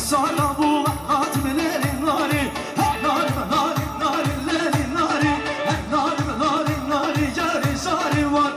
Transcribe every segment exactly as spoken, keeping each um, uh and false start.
Sala bû hatim lêlê narê, he narê, narê, narê, lêlê narê, he narê, narê, narê, yarê zarê wan.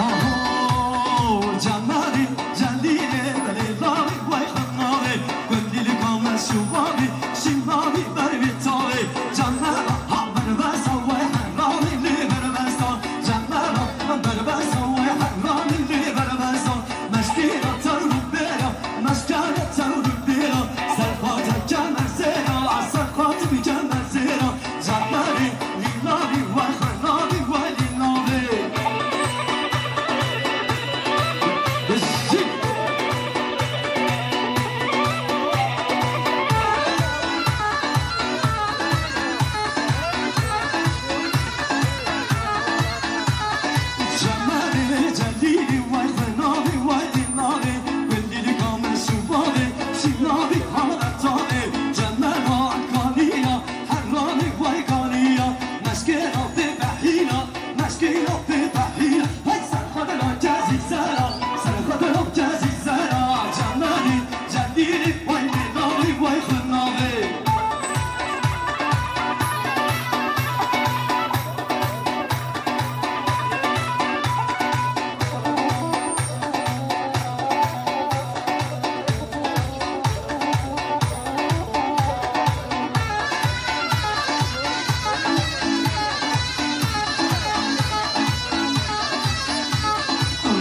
Aho, canarê, canîrê, dilê lavê, way xwe navê, gundî li kame şûvavê, şîn navî ber wê tavê, canera, ha berbesa, way heravê lê berbesa, canera, berbesa, way heravê lê berbesa, meşkêra tewr û bêra, meşkere tewr û bêra, ser xwe dike merzêra, ser xwe dike merzêra, canarê, lîlavî, way xwe navî, way lîlavê. Meşkêra pê behîna, meşkêra pê behîna, hey ser xwe de la kezî zera, ser xwe de la kezî zera, cananî, cenîrî, way lê navî, way xwe navê.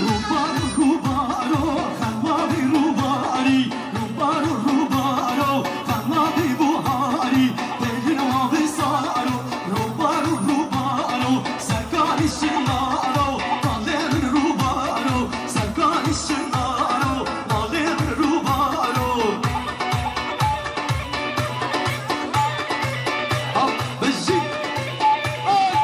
Rûbar û rûbaro, xemavî rûbarî, rûbar û rûbaro, xemavî buharî, têlî navê saro, rûbar û rûbaro, serkarî şinaro, malê min rûbaro, serkarî şinaro, malê min rûbaro. Al, bijî. Ay!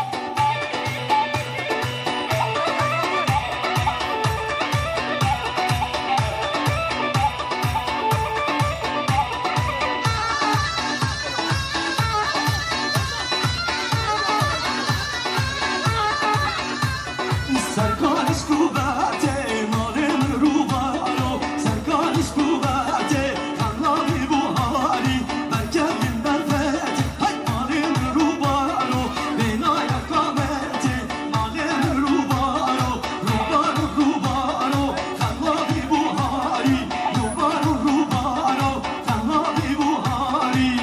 Serkaniş kuvetê, malê min rûbaro, serkaniş kuvetê, xemavî buharî, berkevin berfetê, hey malê min rûbaro, bênaya kametê, malê min rûbaro, rûbaro, rûbaro, xemavî buharî, rûbaro, rûbaro, xemavî buharî.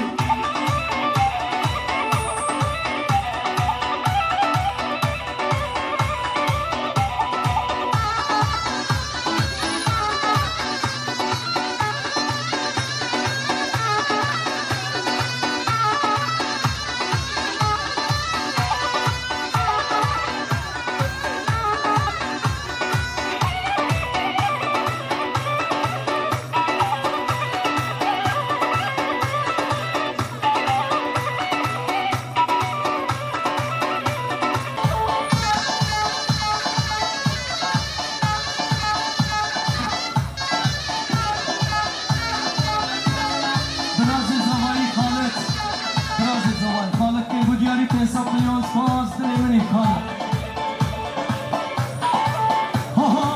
Birazê zavayî Xalid. Birazê zavayî Xalid pê bû diyarî pênc sed milyon spas dilê min î Xalid. Ho, ho!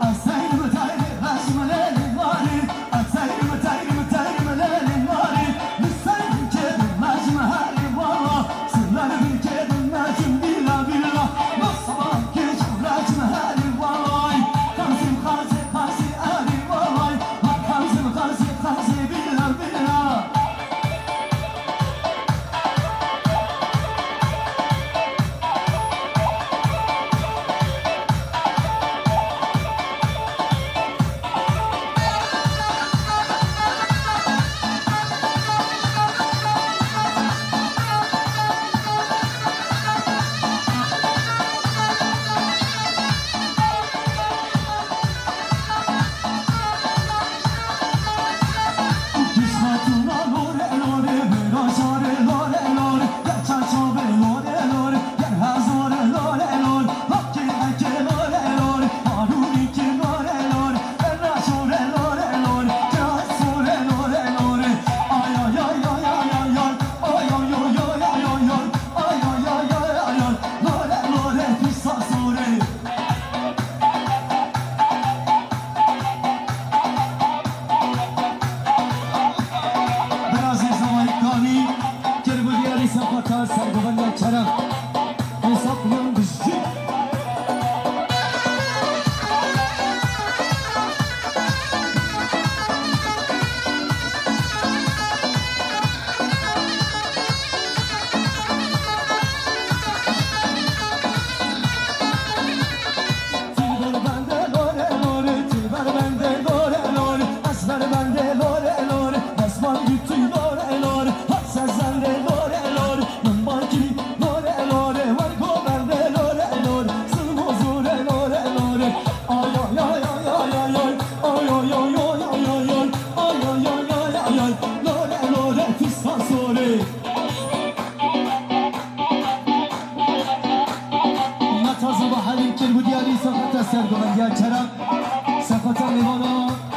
Ez teyrim, teyrim, ez ji melelê warî. Ez teyrim, teyrim, teyrim, melelê warî. Li ser binkê dimecim herî wala. Sirler binkê dimecim bîla bîla. Nasaba kêç recim herî walay. Xemzim xazê xazê erî walay. Xemzim xazê xazê bîla bîla. Lore, lore, desman gitti, lore, lore, hat sezende, lore, lore, min bankiri, lore, lore, wergo bende, lore, lore, silmo zore, lore, lore, ay, ay, ay, lore, lore, tista sore. Meta zava helî kir û diyarî sefeta sergovendiya kerem, sefeta mêvana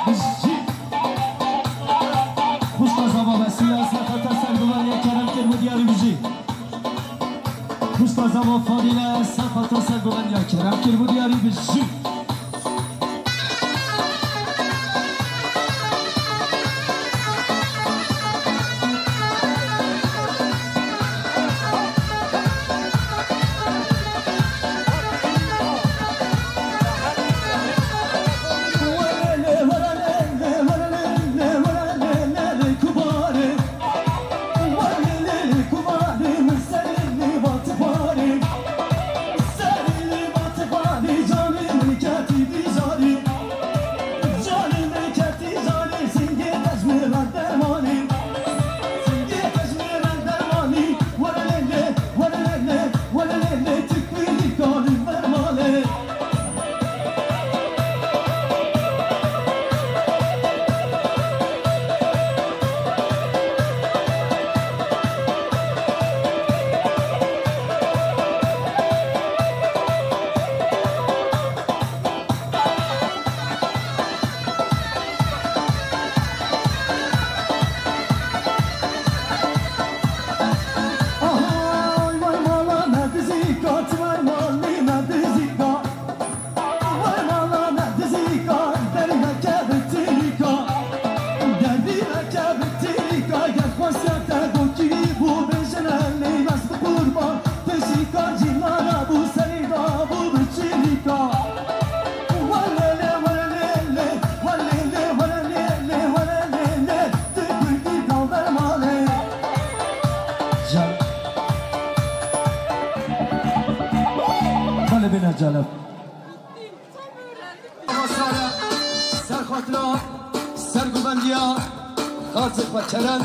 bijî. Xwişka zava Vesîla sefeta sergovendiya kerem kir û diyarî bijî. Xwişka zava Fadîle sefeta sergovendiya kerem kir û diyarî bijî. Belê bêne celal. Sare, ser xatira, ser guvendiya, xarzê xwe kerem,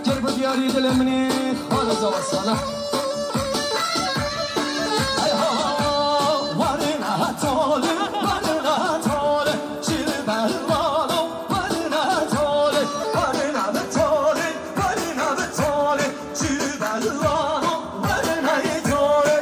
kir bi diyarî dilê min ê, xwara zava sala. Hey ha, warê nehetolê, warê nehetolê, şîr berlalo, warê nehetolê, warê nehetolê, warê nehetolê, şîr berlalo, warê nehetolê.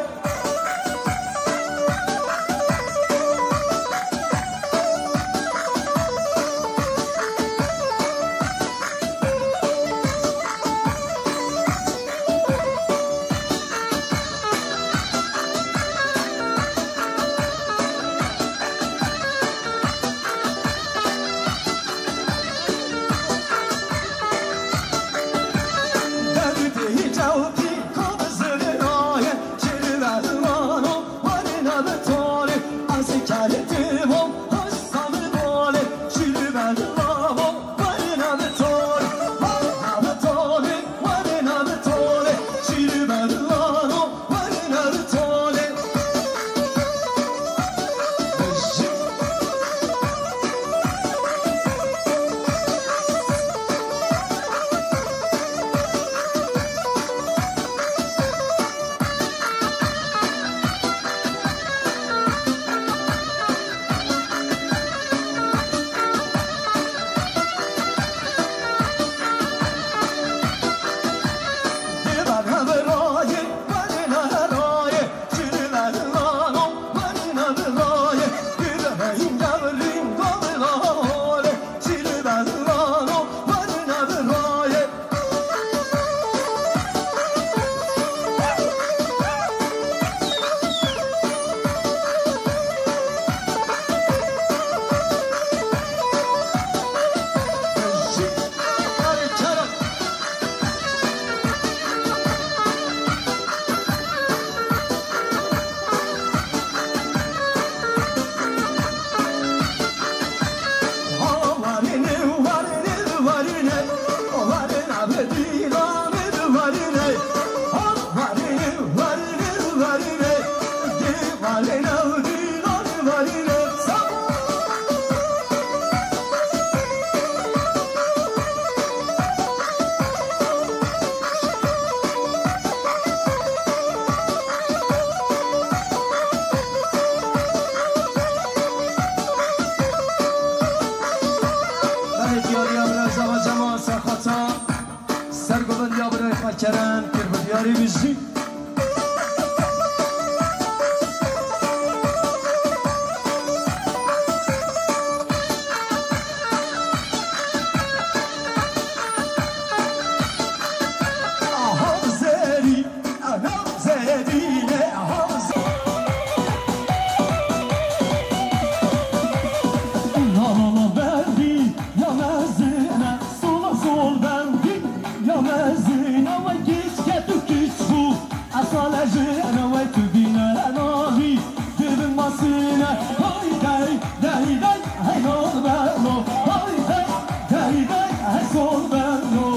Kerem kir bi diyarî bijî. Aha zerî, ana zerî ne aha zerî. La la la berdî ya mezine. Sola sol berdî ya mezine, we kiçke tu kiç bû. Esale ji ene we tu bîne navî. Dibin masine, hay dey, dey dey, hey nol berlo. Hay dey, dey dey, hey sol berlo.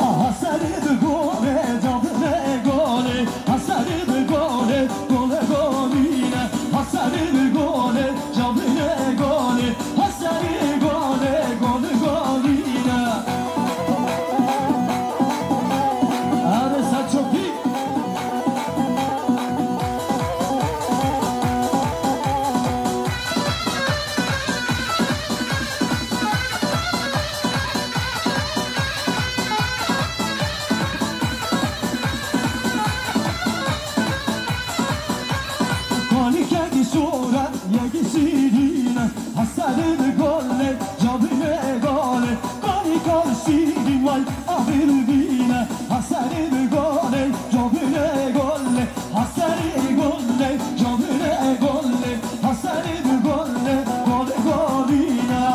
Aha serî bi golê, cabine golê, ha serî bi golê, gole golîne, ha serî bi golê, cabine golê, ha serî golê, gole golîne. Erê ser çopî. Kalikekî şora yekî şîrîne, ha serî bi golê, cabine golê. Kalîka şîrîn way avil bîne, ha serî bi golê, cabine golê. Ha serî golê, cabine golê. Ha serî bi golê, golê golîne.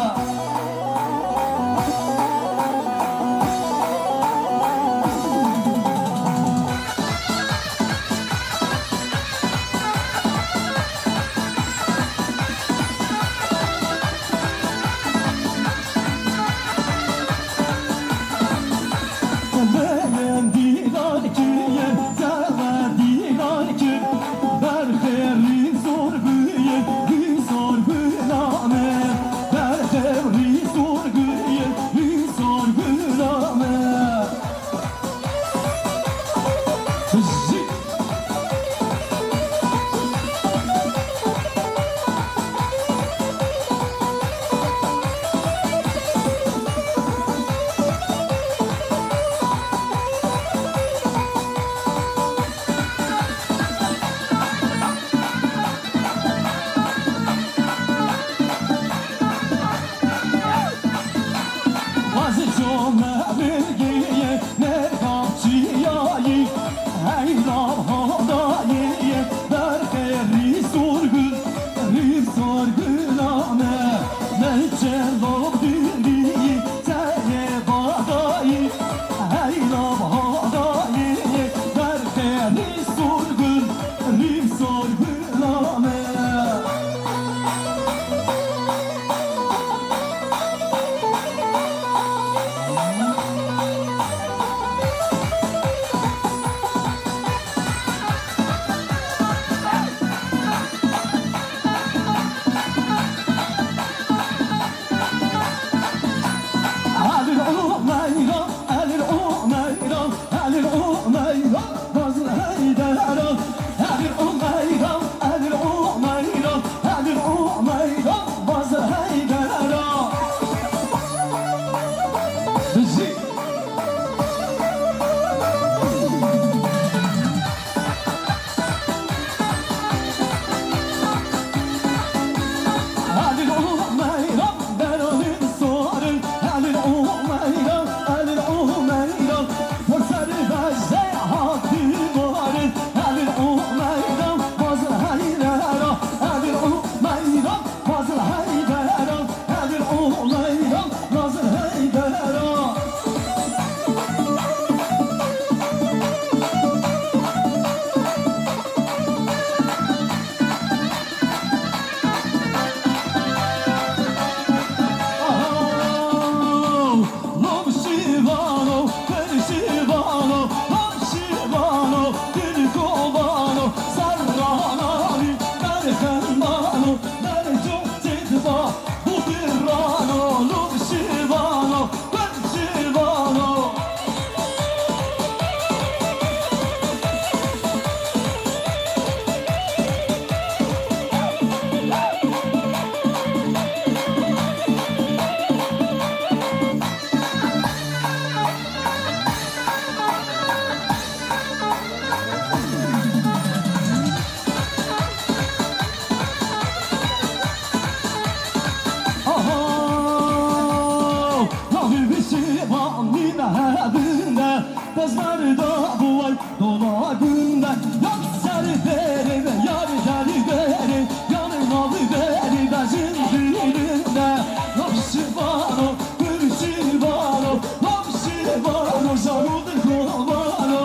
Manî me hebinde, bezmer da buway dola gunda. Yar ser beri ve yar der beri, yar navi beri bezin dilinde. Navşi vano, gülşi vano, navşi vano, zarudin kovano.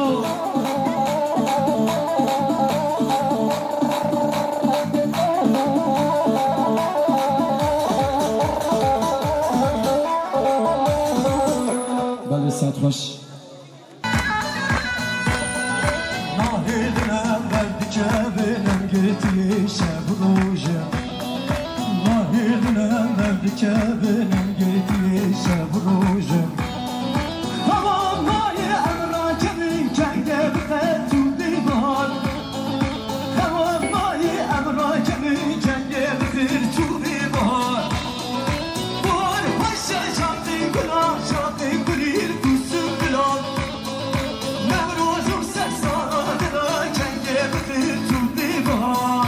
Belê, saet xweş. Nahêlin em berdikevin em girtiyê şev roj e. Nahêlin em berdikevin em girtiyê şev roj e. Tamam nayê em rakevin kenge bi qet û dîvar. Tamam nayê em rakevin kenge bi qet û dîvar. Bahar xweş e, şaxê gula, şaxê gulî, kûsû gula. Newroz û ser sala dila kengê bi qîrt û dîvan.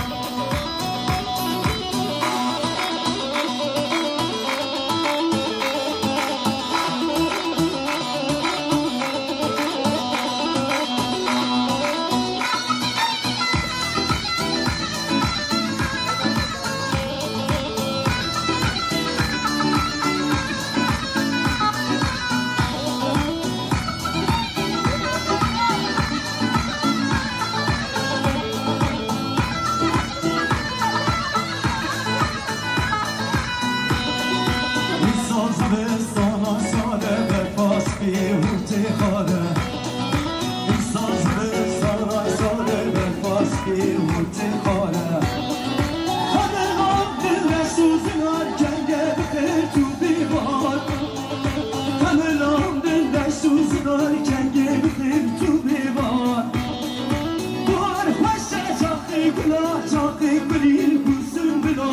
Îsal zivistana sare berfas bî û tê xare. Îsal zivistana sare berfas bî û tê xare. Xemelan dilreş û zinar kenge bi qîrt û dîvan. Xemelan dilreş û zinar kenge bi qîrt û dîvan. Bahar xweş e, çaxê gula, çaxê gulî, gul, sunbula.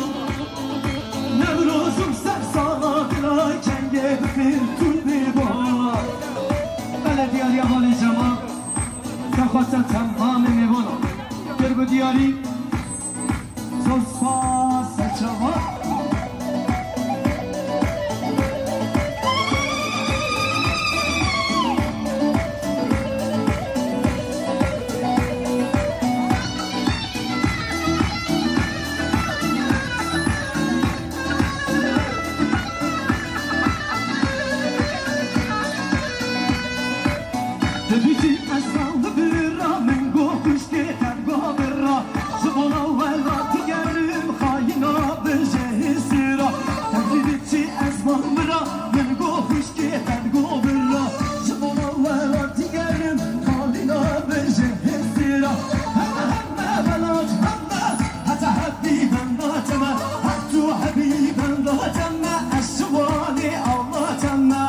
Newroz û ser sala dila kengê bi qîrt û dîvan. Belê diyariya balê Cemal. Sexwata temamê mêvanan. Kir bi diyarî. Zor spas, çawa. Dibîtî ez zan li vir ra, min got xwişkê te go vir ra. Ji bona welat digerim xayîna bin ji hêsê ra. Tevlî diçî ez van vir ra, min got xwişkê te go vir ra. Ji bona welat digerim xayîna bin ji hêsê ra. Heme heme welat heme. Heta hebî benda teme, her tu hebî benda teme, ez şiwanê Allah teme.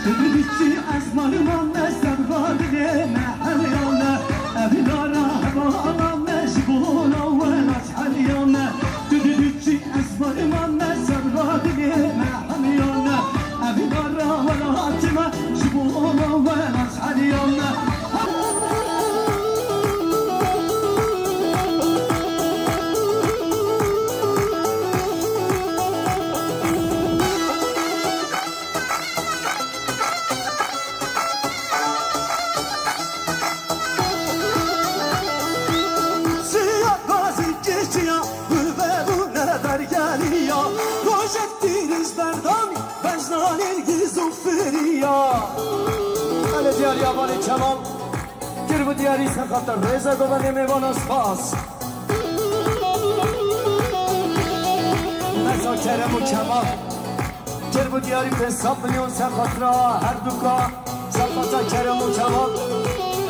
Dibîtî ez malûma me serva dilê me hemiyane. Evîna ra hevala me ji bona welat hemiyane. Dibîtî ez malûma me serva dilê me hemiyane. Evîna ra welatê me ji bona welat hemiyane. Çiya gazî kişiya, gul vebûne bergeliya, rojek tîriz berdamî, bejna nêrgiz û firiya. Belê diyariya balê Kemal. Kir bi diyarî sexata rêze govendê mêvanan spas. Meza Kerem û Kemal. Kir bi diyarî pênc sed milyon sexat ra her duka sexata Kerem û Kemal.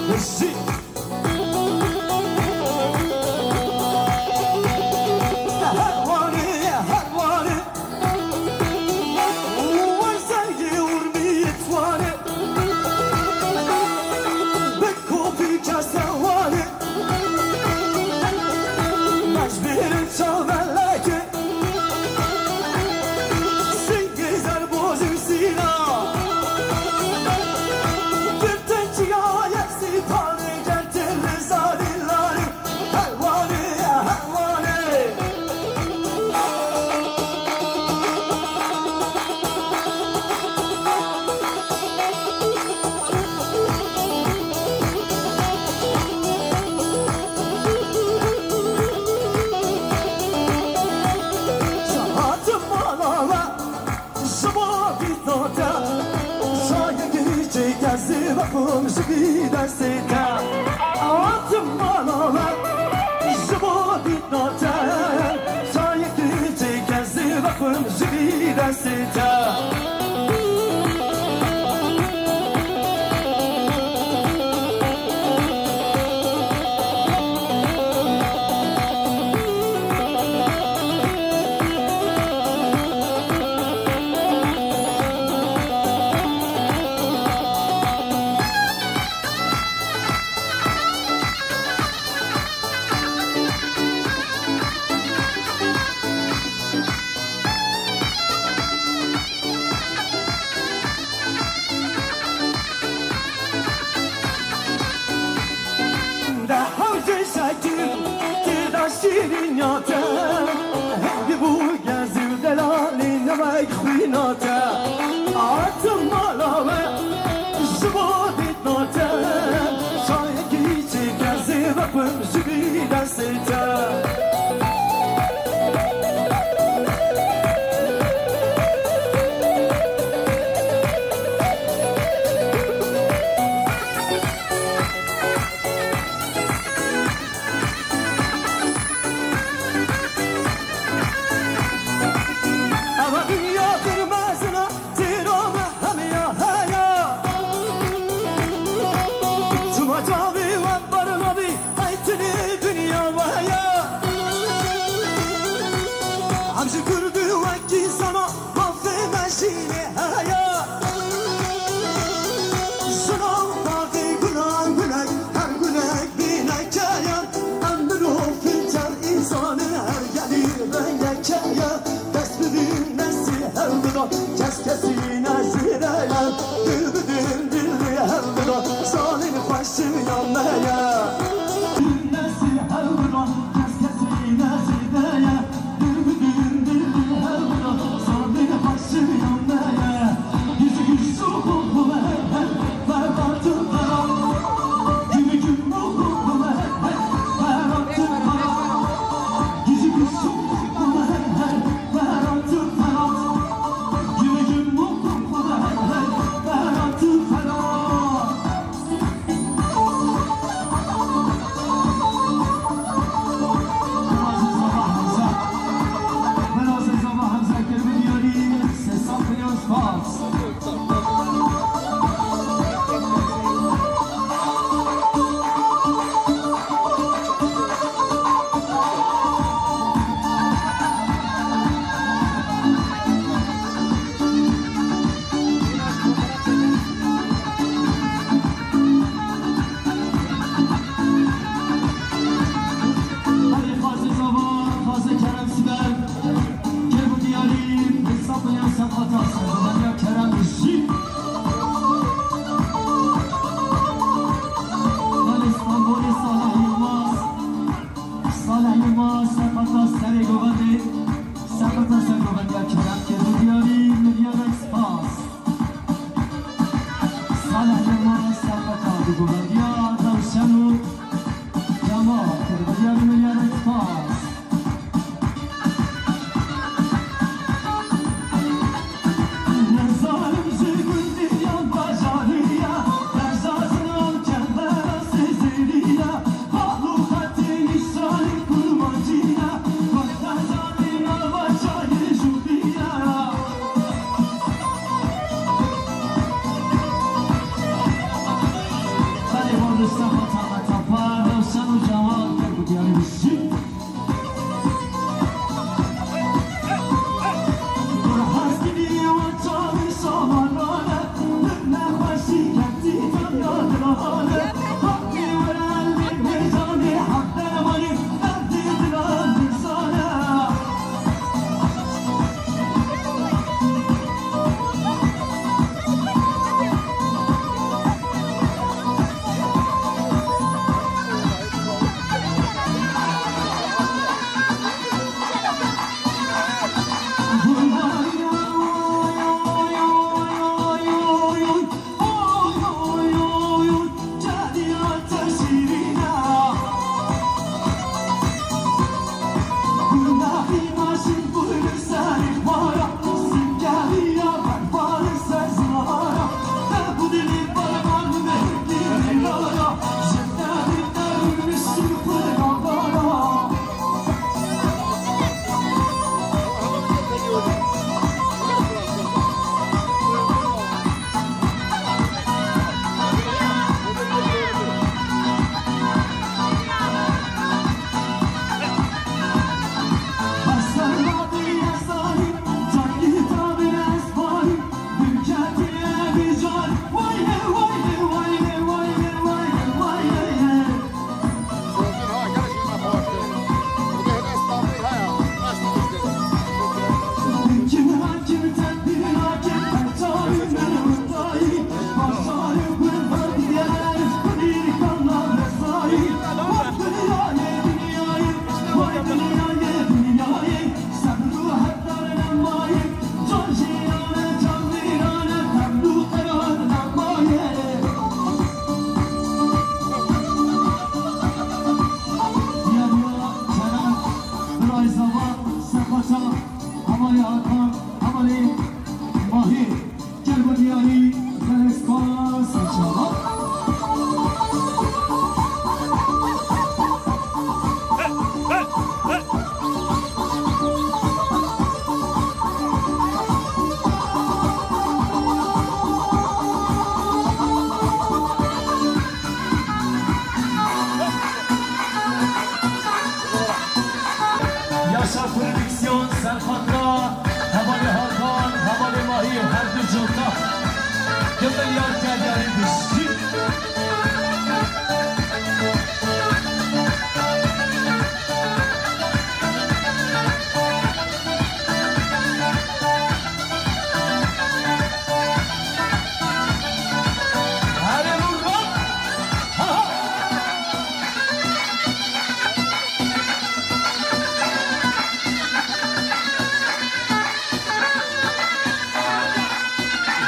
Bijî. Her warê, her warê. Wer ser Şayekî çêke zî vexwim ji vî destê te. Hatim mala me ji bo dîna te. Şayekî çêke zî vexwim ji vî destê te. De hewce şakir tê de şîrînya te. Hevî bû gezî û delalî nemek xwîna te. Hatim mala me ji bo dîtna te. Şayekî çêke zî vexwim ji vî destê te. Eva dinya pir mezin e, têra me hemiya heye. Çima çavê we bernabî, ey tinê dinya we heye. Em ji Kurd û wekî sana, mafê me jî lê heye. Jina û baxê gula gulek, her gulek bîne keye. Em mirov filter însan in, her gelî rengeke ye. Dest bidin nesî hewl bida, kes kesî nezîre ye. Dil bidin dil li hewl bida, zanîn xweşiya me ye. Nesî hewl bida, kes kesî nezîre ye. Gel bu diyarî, gelek spas, inşallah. Yaşa Prodüksiyon, Serxatra, hevalê Hakan, hevalê Mahir, her du conta. Kifil yar kerdiyarî bişî.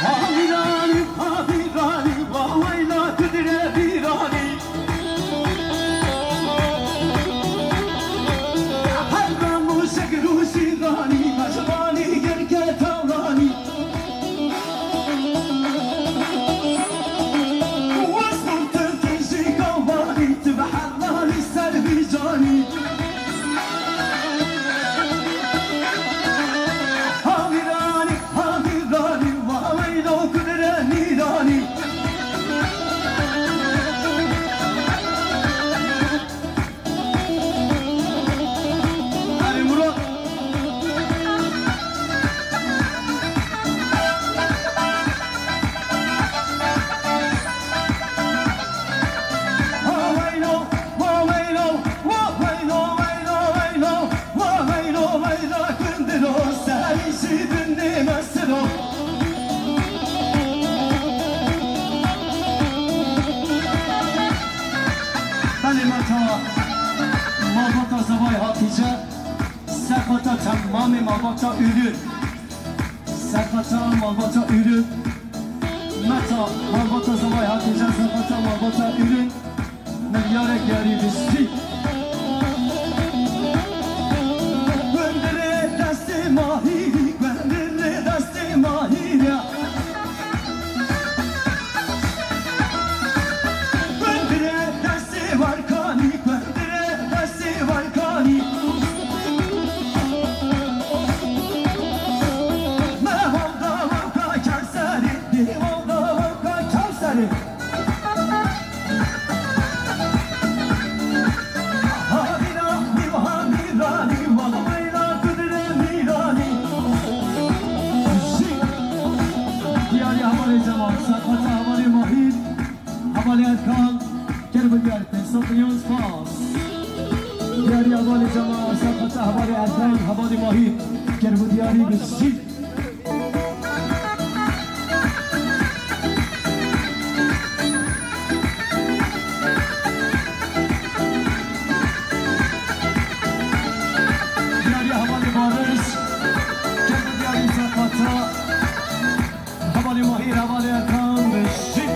Haviranî, haviranî, wa weyla kudre vîranî. Her ramo şekir û şîranî, meşvanî gerke tawranî. Wes kurtin tijî kawanî, tu bi herranî ser vî canî. Haviranî, haviranî, wa weylo kudre nîranî. Erê Murat. Wa weylo, wa weylo, wa weylo, weylo, weylo, wa weylo, weylo, kundiro, serî jî binê mesilo. Belê meta, malbata Zevay Hatîce, serxata temamê malbata Ürün. Serxata malbata Ürün. Meta, malbata Zevay Hatîce, serxata malbata Ürün. Milyarek yarî biştî. Gundire destê Mahîrî, gundire destê Mahîrî. Gundire destê Warkanî, gundire destê Warkanî. Me hewda wewka Kewserê, dê hewda wewka Kewserê. Diyarî hevalê Cemal, serxata hevalê Mahîr, hevalê Erkan, kir bi diyarî pênc sed milyon spas. Diyarî hevalê Cemal, serxata hevalê Erkan, hevalê Mahîr, kir bi diyarî bi jî. Diyarî hevalê Barış, kir bi diyarî serxata hevalê Mahîr, hevalê Erkan, bi jî.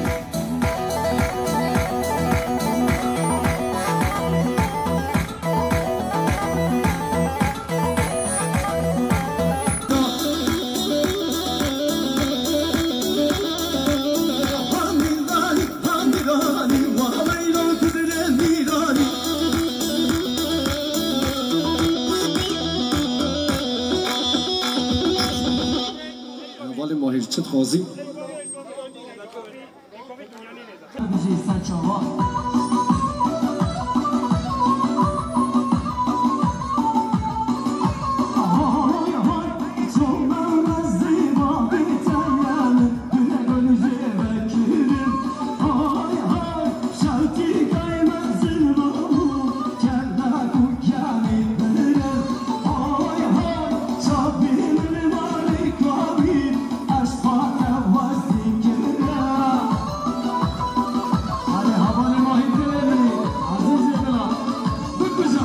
Hevalê Mahîr, çi dixwazî? Bijî ser çava. Ahoy, ahoy, çûme rezî babî teyenin, gule gul jê vekirin. Ahoy, ahoy, şewkî kayme zilbabû, kerdak û kemî birin. Ahoy, ahoy, çavî min malî kavî. Eşqa te wezî kiriya. Hadi hevalê Mahîr Gelêlî, ezîzê dila, bikuje.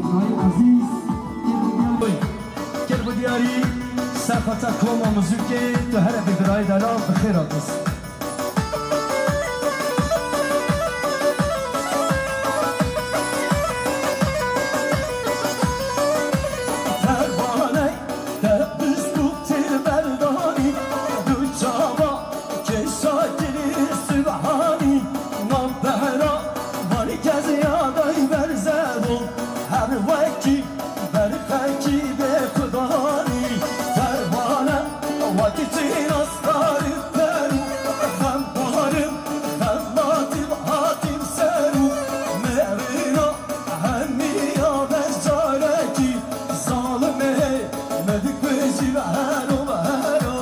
Birayê ezîz, Kir bi diyarî, Kir bi diyarî, serxweta koma muzîkê, tu here bî birayê delal, bi xêr hatî. Pervane, te bisk û têr berdanî, du çava kêşa kirî Subhanî, nan behra van kezê ya day berze bû, her wekî Berxekî bê xudanî, pervane, wekî çîna starî perû, xembarim, xebatîm hatîm serû, mêrîna hemiya becarekî, zalimê, me dikujî behero behero.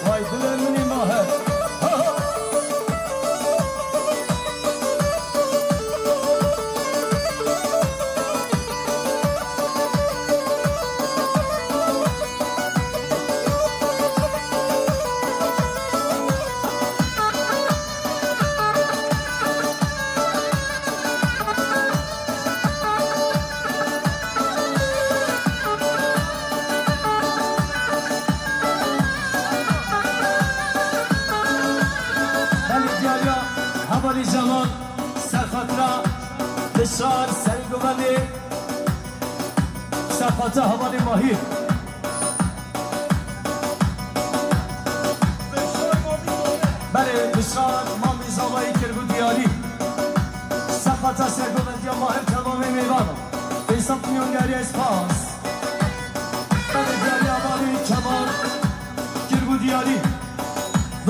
Vay dilê min ê mahe. Ha! Belê diyariya hevalê Cemal, serxatira Bişar Sergovendê, serxatira hevalê Mahîr. Belê, Bişar, Mamî Zavayî Kirgû diyarî. Sefata sergovendiya ma hem temamê mêvana. Êsa Pinyon diyarî ez pas. Belê, diyarî Amalî Kemal Kirgû diyarî.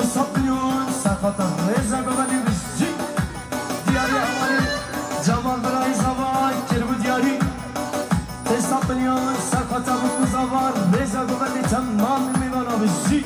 Êsa Pinyon sefata rêza govendî bijî. Diyarî Amalî Cemal Birayî Zavayî Kirgû diyarî. Êsa Pinyon, serxweta Bikû Zavar, rêza govendî temamê mêvana bijî.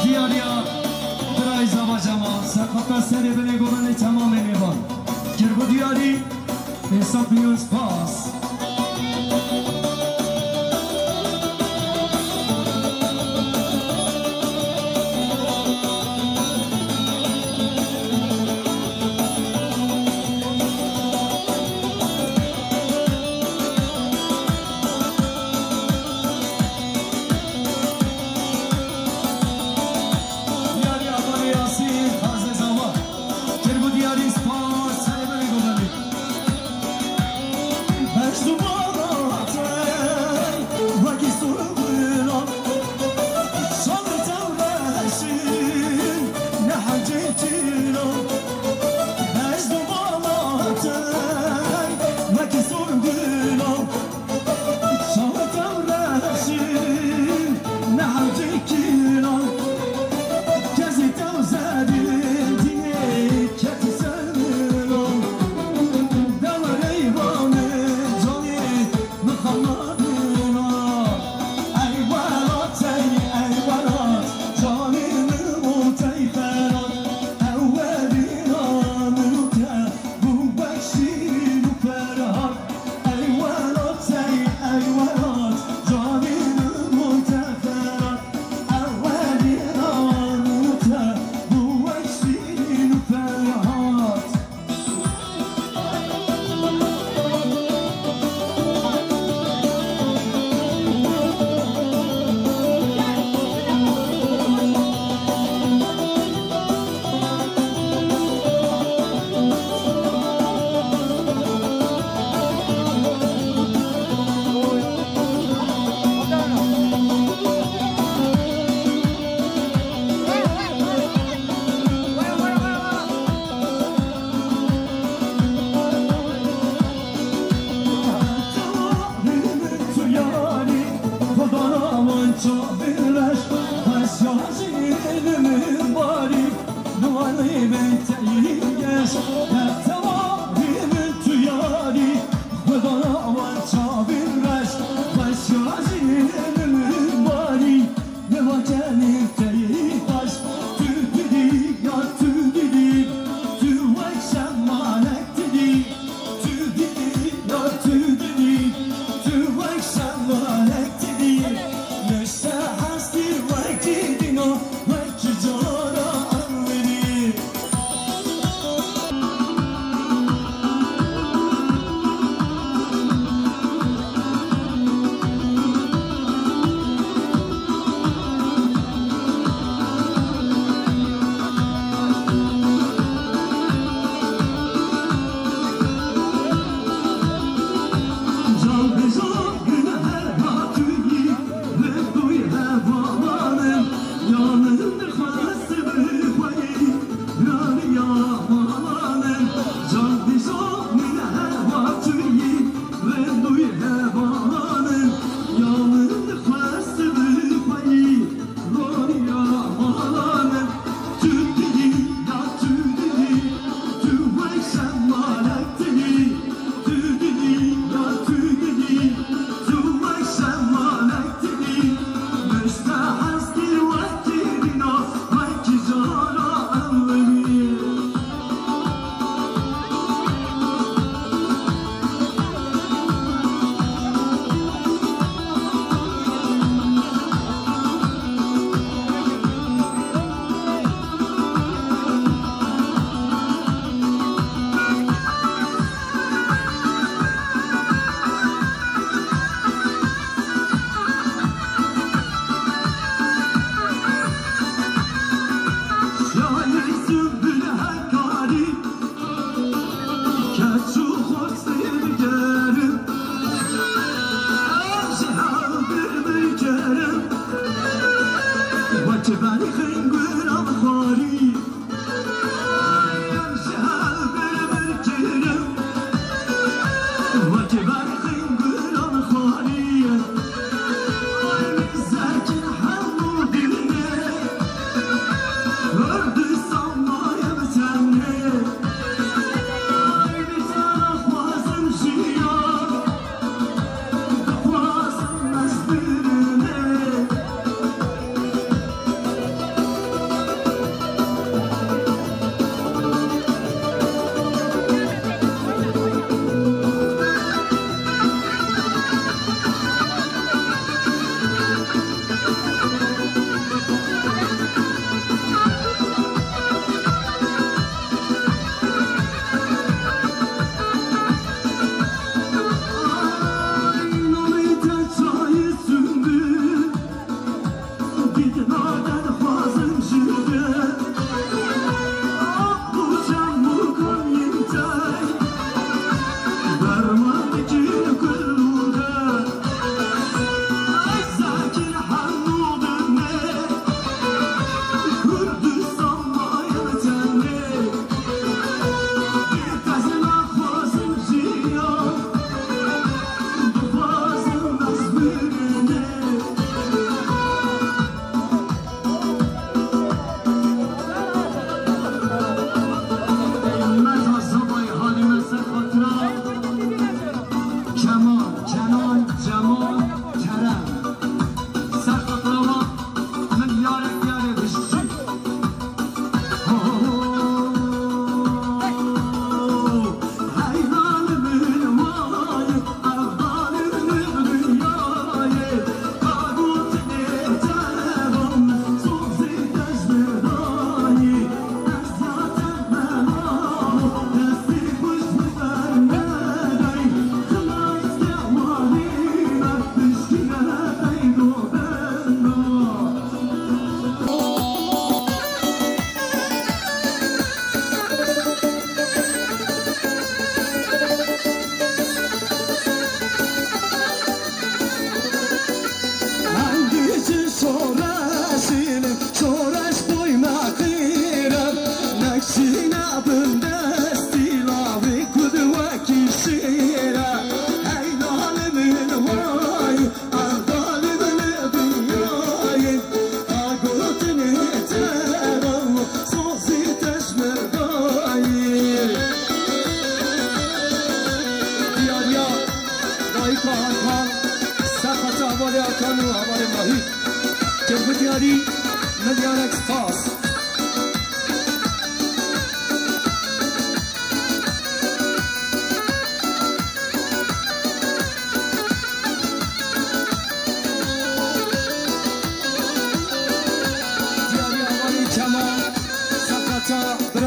Diyariya birayê Zava Cemal, serqata serê binê govendê temamê mêvan. Kiribû diyarî, hesab milyon spas. Diyarî Amanê Yasîn, Xazê Zava. Kiribû diyarî spas, serê binê govendê.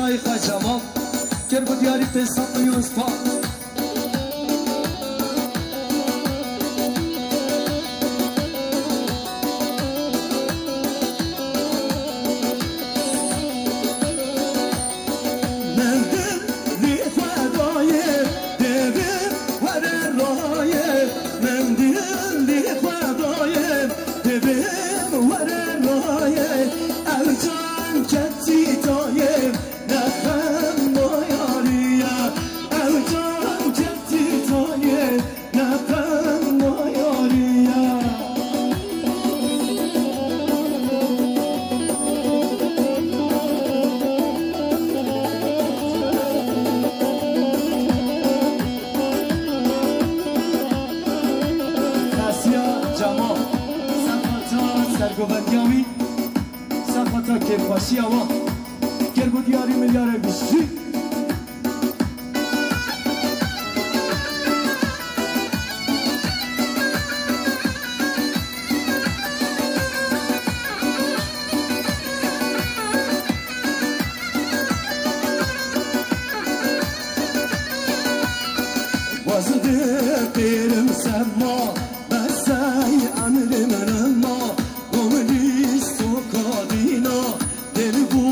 Xwe Cemal, Kergû Diyarî tê sed milyon spas. Mendil li xwe dayê, devê were rayê. Mendil li xwe dayê, devê were rayê. Ew can ketî tayê, ne xem ma yarî ye. Ew can ketî tayê, ne xem ma yarî ye. Asiya Cemal, sefata sergovendiya wî, sefata kêfxweşiya wan. Kergû Diyarî milyarê bîst. Wazide pêrim sema, besey emrim nema, gomlî soka dîna, dil bû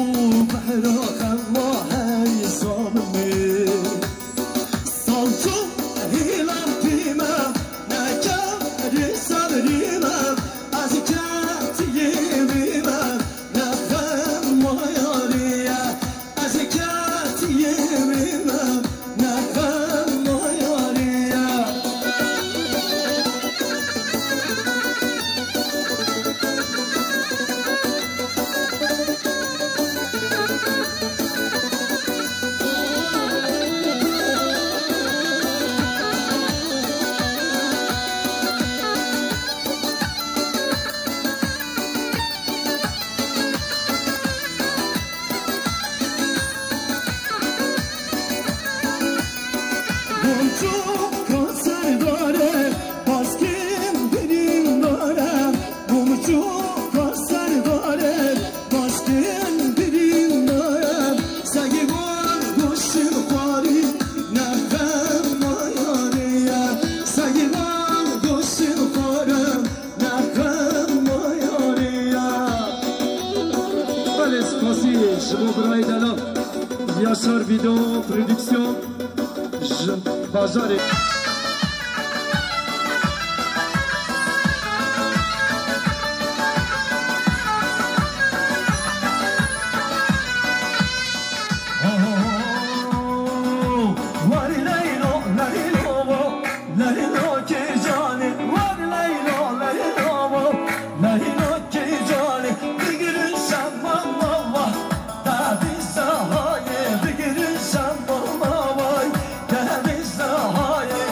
behra xema hey zalimê. Salço hîlan pîme, neke rî sebrîme, ez ketiyê wî me, ne xem ma yarî ye. Ez ketiyê wî me, ne xem ma yarî ye. Gomçuka serdare, baskên birîndare, gomçuka serdare, baskên birîndare, segî wan goşin xwarî, ne xem ma yarî ye, segî wan goşin xwarî. Belê, spasî ji bo birayê delal Yaşar Video Prodüksiyon ji bajarê. Leylo, Leylo, wo, Leylo kê canê, war Leylo, Leylo, wo, Leylo kê canê, bigirin şema mava, devî sehayê, bigirin şema mava, devî sehayê,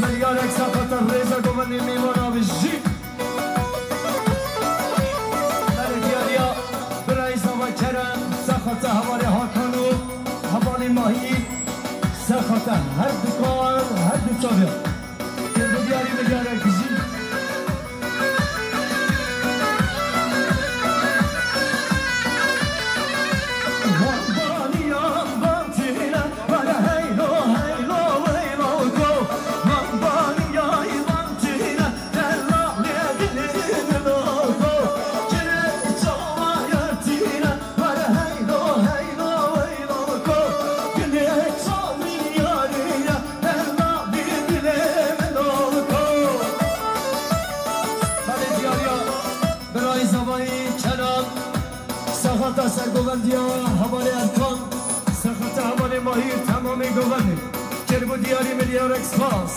Milyarek sexata rêza govendê mêvana bijî. Belê diyariya birayê zava Kerem, sexata hevalê Hakan û hevalê Mahî, sexata her du kar, her du çaviya. Kir bi diyarî milyarek bijî. Belê diyariya birayê zavayê Kerem, sexata sergovendiya hevalê Erkan, sexata hevalê Mahîr, temamê govendê. Kir bû diyarî milyarek spas.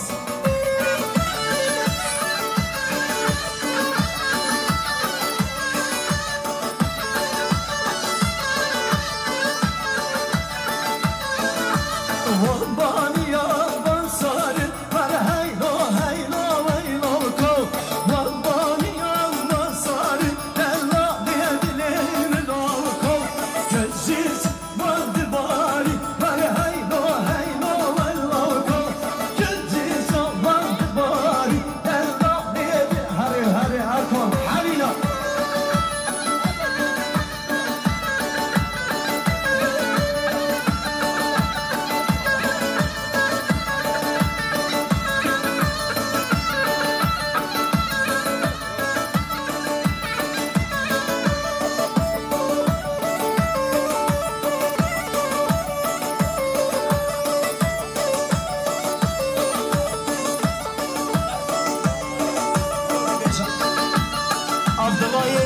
Abdullah'ı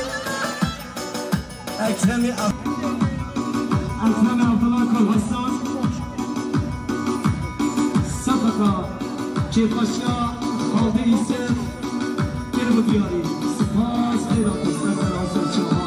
Ekremî Ab-, Ekremî Abdullah Kalhasan, sefeka kêfxweşiya Xaldê Îsef kir bi diyarî. Spas, xêra xwe ser ser ser çawa.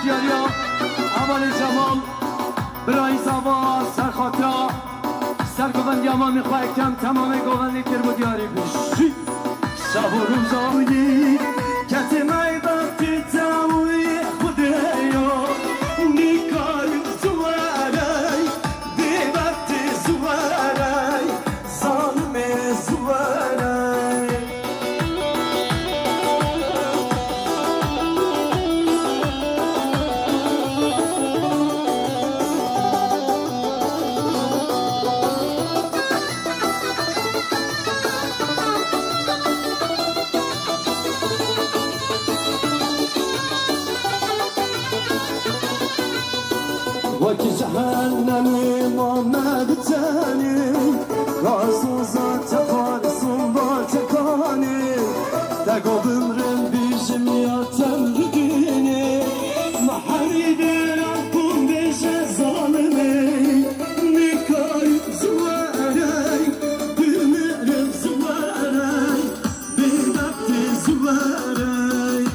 Diyariya hevalê Cemal, birayî Zava, serxatira, sergovendiya mamê xwe Ekrem, temamê govendê kir bo diyarî bijî. Şev û roja wî ketê me bextê tewî Xwedê yo, nîkar ziwarey, bêbextê ziwarey, zalimê ziwarey. Wekî cehennemê ma me bi tenê, gazoza teqan, somba tekanê, dego bimrim bîjim ya temridînê, ma herî dêra kun bêje zalimê, nîkar ziwarey, bimirim ziwarey, bêbextê ziwarey.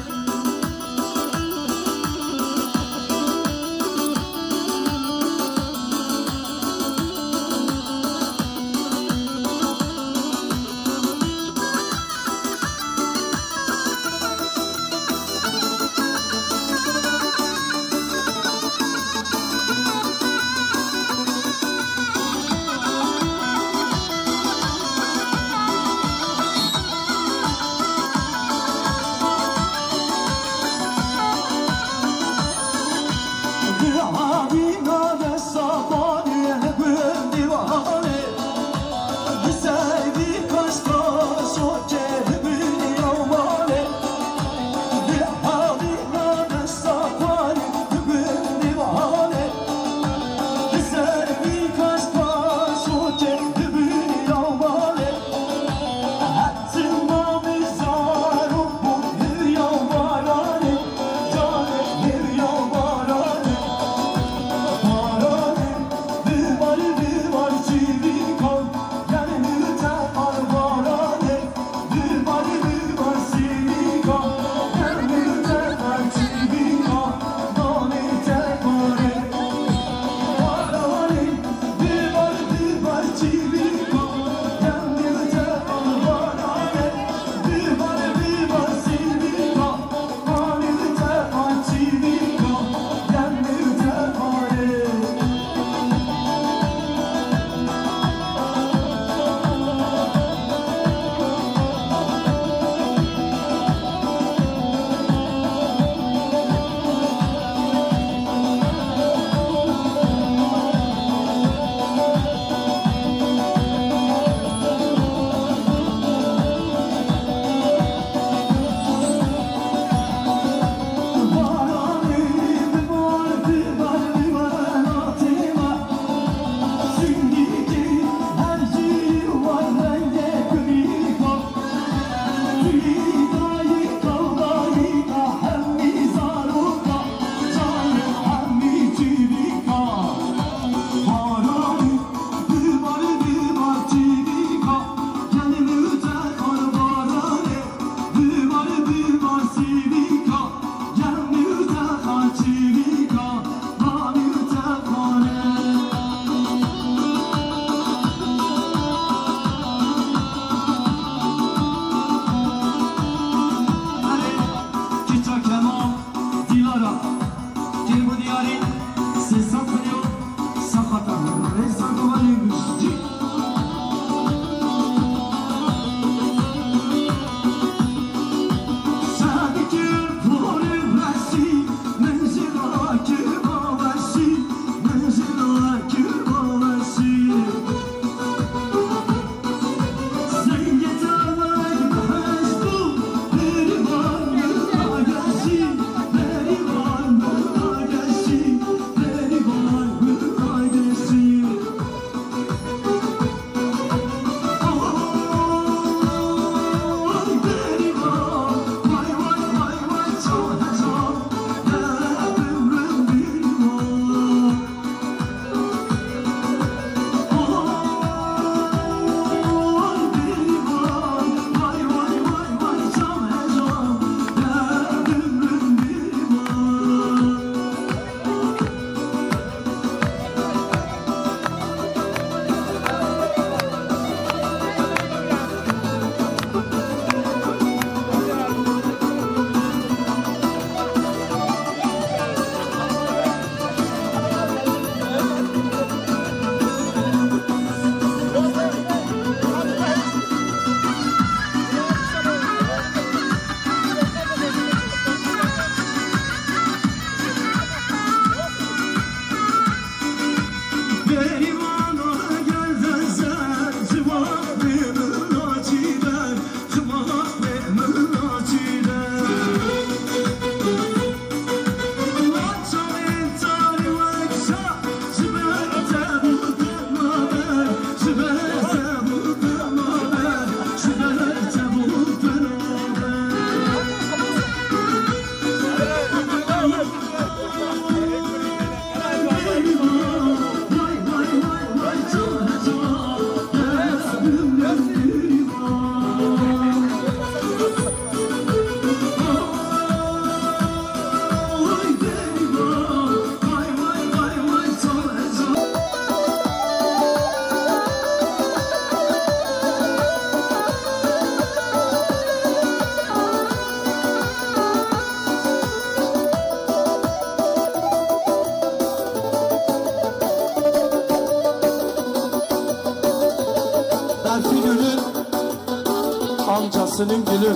Gülü.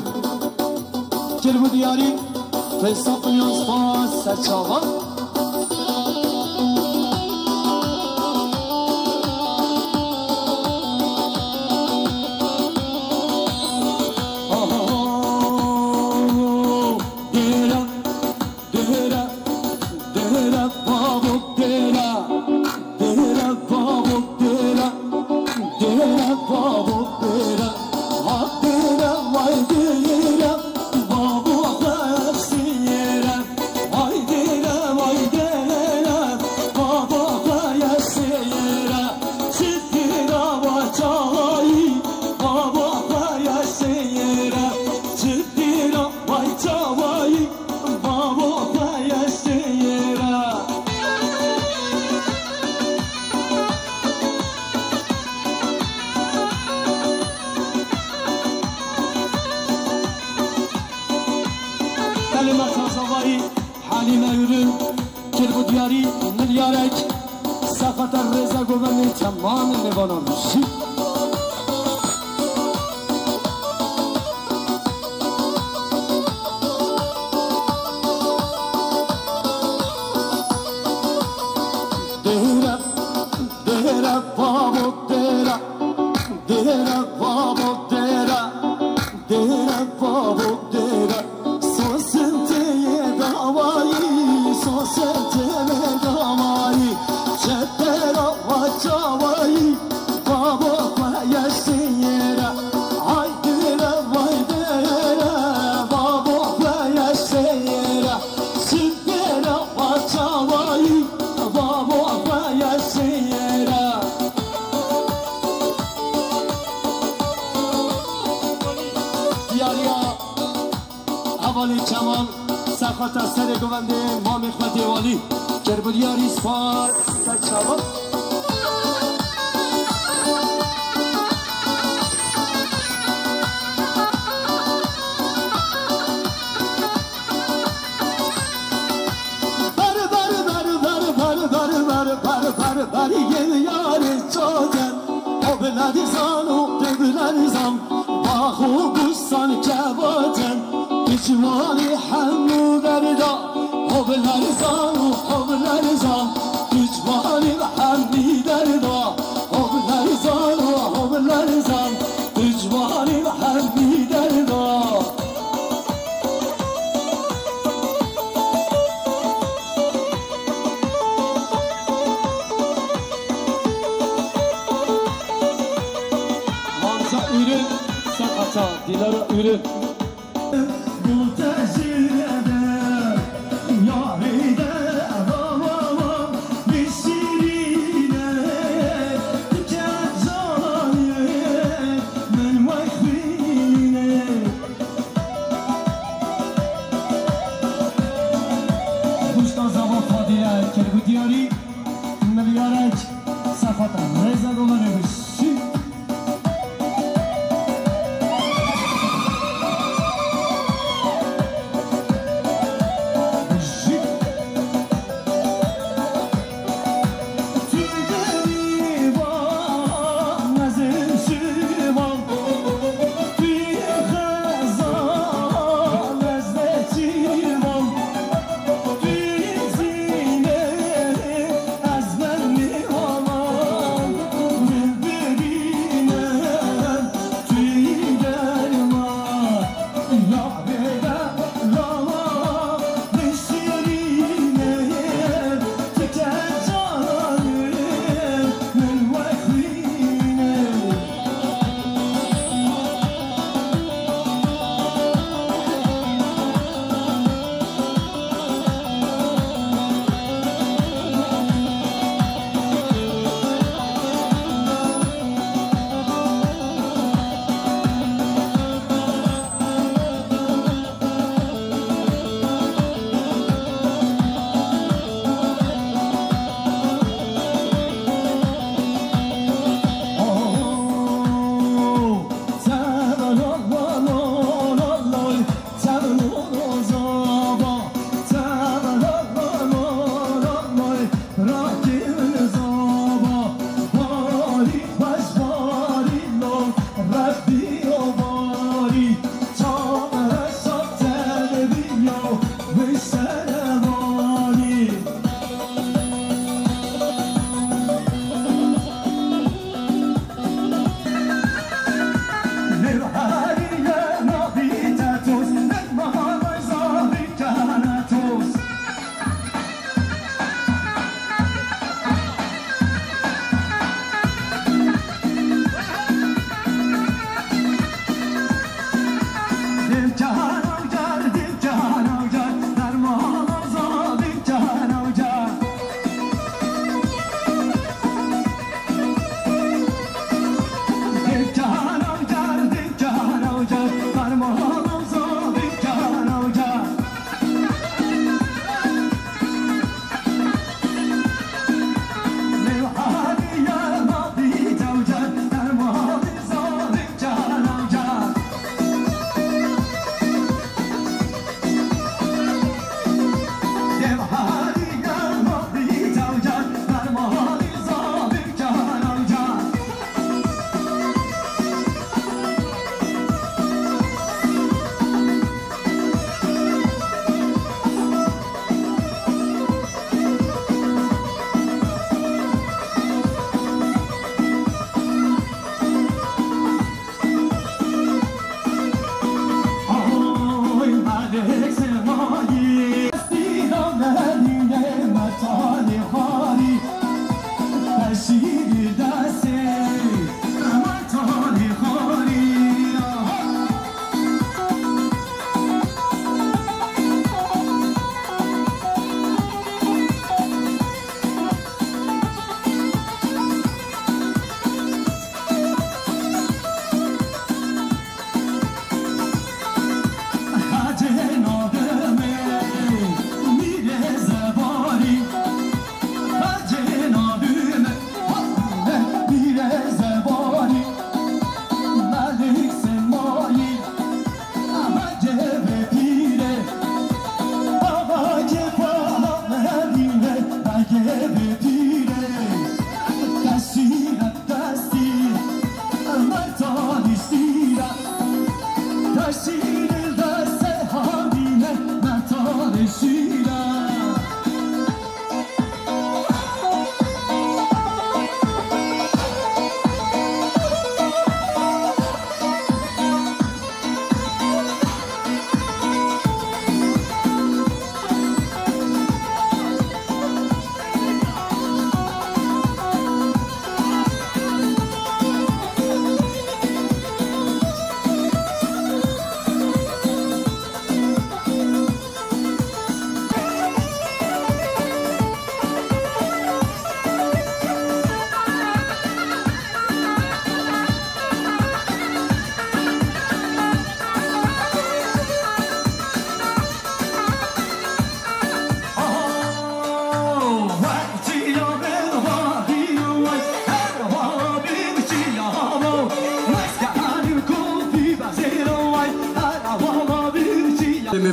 Kir bu diyarî, feysa piyan spas serçava. Dêra, dêra, dêra, babo, dêra. Dêre babo dêre, dêre babo dêre, ha dêre vay dêre, babo xwe sêre, vay dêre vay dêre, babo xwe sêre, çi dêre vay çawayî, babo xwe sêre, çi dêre vay çawayî, babo xwe sêre. Belê me çarşavayî Halîme Ürün, kir bu diyarî milyarek, sefete rêze govendê temamê mêvanan jî. Dêre, dêre babo dêre, dêre babo dêre, dêre babo dêre. Sosin tê yê dawayî, sosin tê yê dawayî. Çetera va çawayî, babo xwe ye sêre. Ay dêre vay dêre, babo xwe ye sêre. Çi dêre va çawayî, babo xwe ye sêre. Diyariya hevalê Çemal, sexata serê govendê mamê xwe Dêwalî. Kerbeliyarî spas ser çavan. Ber, ber, ber, ber, ber, ber, ber, ber, ber, ber, yên yarê çoten. O bilarizan, o bilarizan, bax û bustan kevaten. Pişmanî hemû derda, o bilarizan, o bilarizan, pişmanî hemî derda, o bilarizan, o bilarizan, pişmanî hemî derda. Hamza Ürün, Sakata, Dilara Ürün. Bu tecrüde, yaride, baba, baba, bir şirine, diken canı, men vay xwîne. Xwişka zava Fadîle, Kerbû Diyarî, milyarek sefata rêze dolanê bi şî.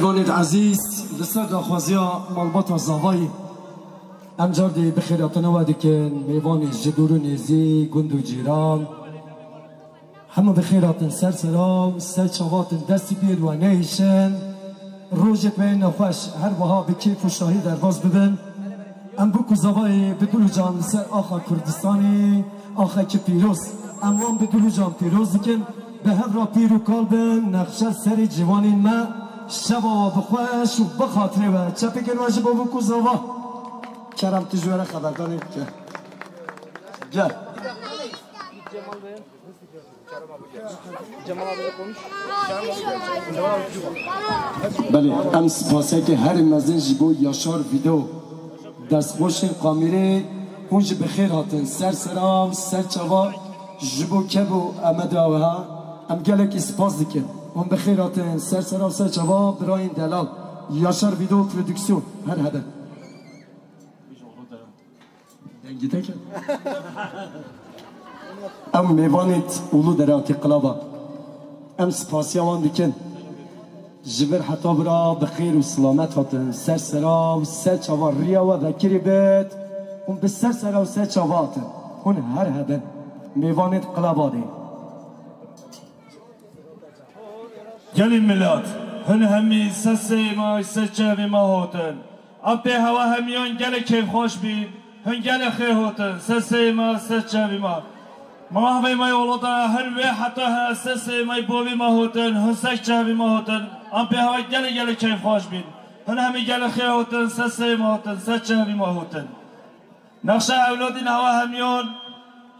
Mêvanê ezîz, li ser daxwaziya malbata Zavayî, em cardî bi xêratina we dikin, mêvanê ji dûr û nêzî, gund û cîran. Hemû bi xêr hatin ser sera û ser çava hatin, destî pê we nehişin. Rojek we nexweş, her wiha bi kêf û şahî derbas bibin. Em bûk û Zavayê bi dil û can li ser axa Kurdistanê, axekî pîroz. Em wan bi dil û can pîroz dikin. Bi hev re pîr û kal bin, nexşe serê ciwanên me. Şeva we bi xweş û bi xatirê we. Çepêkên we ji bo bûk û Zava. Kerem, tu ji we re xeberdanê bike. Gel. Belê, em spaseke herî mezin ji bo Yaşar Video, destxweşên kamîrê, hûn jî bi xêr hatin ser sera û ser çava ji bo keb û emeda we ha. Em gelekî spas dikin. Hûn bi xêr hatin ser sera û ser çava birayên delal. Yaşar Video Prodüksiyon, her hebe. Dengî teke. Em mêvanê Ûlû Dereatî Qilaba. Em spasiya wan dikin. Ji vir heta vira bi xêr û silamet hatin. Ser sera û ser çava riya we vekirî bit. Hûn bi ser sera û ser çava hatin. Hûn her hebin. Mêvanê Qilaba dê. Gelî milat, hin hemî sesê ma, se çevî ma hotin. Em pê hewa hemiyan gelek kêfxweş bîn. Hin gelek xêr hotin, sesê ma, se çevî ma. Mama hevê ma yê wulada hin wê heta he sesê ma yê bovî ma hotin, hin se çevî ma hotin. Em pê hewa gelek gelek kêfxweş bîn. Hin hemî gelek xêr hotin, sesê ma hotin, se çevî ma hotin. Nexşe ewladîn hewa hemiyan,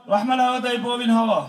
rehmel hewa dey bovîn hewa.